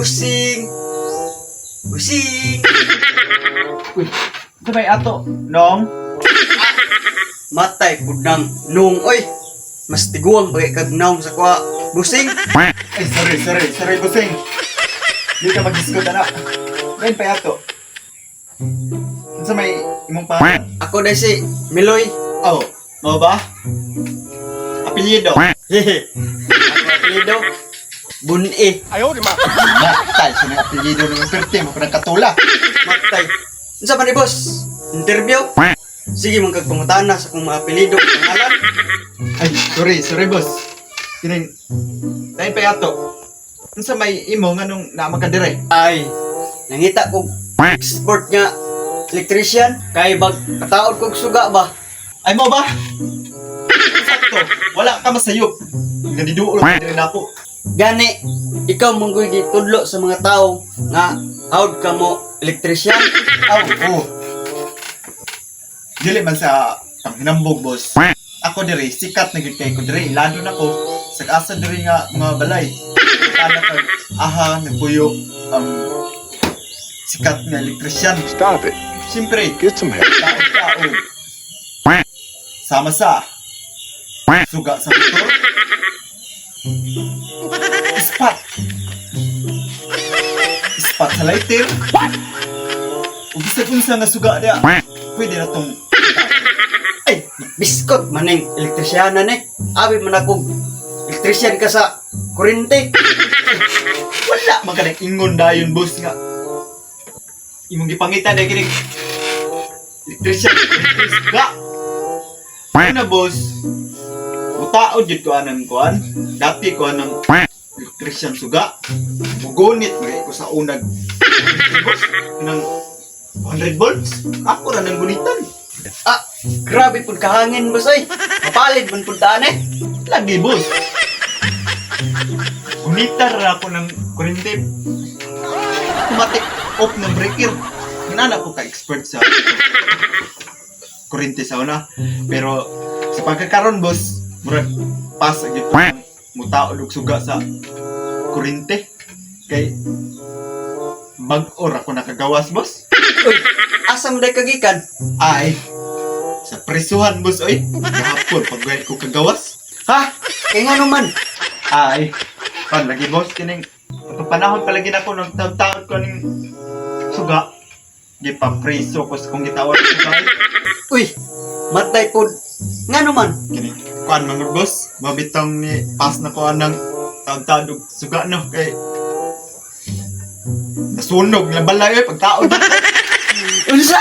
Busing! Busing! Uy, ito may ato. Nong? Matay pud nang nung oy. Mas tiguang ba kag naong sa kuha. Busing! Ay, sorry, sorry, sorry, busing. Di ka mag-disco na. Ngayon pa ato. Unsa may imong pangalan? Ako dai si Miloy. Oh, mao ba? Apelyido. Hehe. Ako apelyido. Bun-e. Matay, siya ng apelyido ng perte mo parang katula. Matay. Unsa man ni boss? Interview? Sige man kag pangutana sa akong mga apelyido ug pangalan. Ay, sorry, sorry, boss. Kining, dahil pa ato. Unsa may imo nga nung naa ka dire? Ay, nangita kog expert nga electrician kay bag kataod kog suga ba. Ay mo ba? Sakto, wala ka masayop. Nganiduol ka dire nako. Gani, ikaw mong gitudlo sa mga tao nga howd ka mo electrician. Aw, oh. Dili man sa panghinambog, boss. Ako dire, sikat na gyud kay ko dire. Ilado na ko. Sa asa dire nga mga balay. Kana kag aha nagpuyo ang sikat nga elektrisyan. Stop it. Siyempre, Get some help. tao-tao. Sama sa suga sa motor. Ispat. Ispat sa lighter. Ug bisag unsa nga suga diya. Pwede na tong Ay, biskot maning elektrisyana ni. Abi man akong electrician ka sa kurente. Wala man ka ingon dayon, boss, nga. Imong gipangita na kinig electrician suga. Una, boss, mutaod jud ko anang kuan. Dati ko anang electrician suga. Mugunit man ko sa unag. Boss, nang 100 volts. Ako ra nang gunitan. Ah, grabe pud kahangin, boss ay. Mapalid man pud taan eh. Lagi, boss. Gunitar ra ako ng kuryente. Automatic off ng breaker. Hinala ko ka-expert sa kuryente sa una. Pero sa pagkakaroon, boss, murag pas gyud ko mutaod og suga sa kuryente. Kay bag-o ra ko nakagawas, boss. Uy, asa man day kagikan? Ay, sa presuhan, boss, oy. Gahapon, pag ko kagawas. Ha? Kay ngano man? Ay, pan lagi, boss, kining ato panahon palagi na ko nang taon-taon ko ning suga. Di pa preso ko sa kong gitawag suga. Uy, matay pud. Ngano man? Kini kuan man boss, mabitong ni pass na ko anang taon-taon og suga no kay nasunog na balay oy pagtaon. Unsa?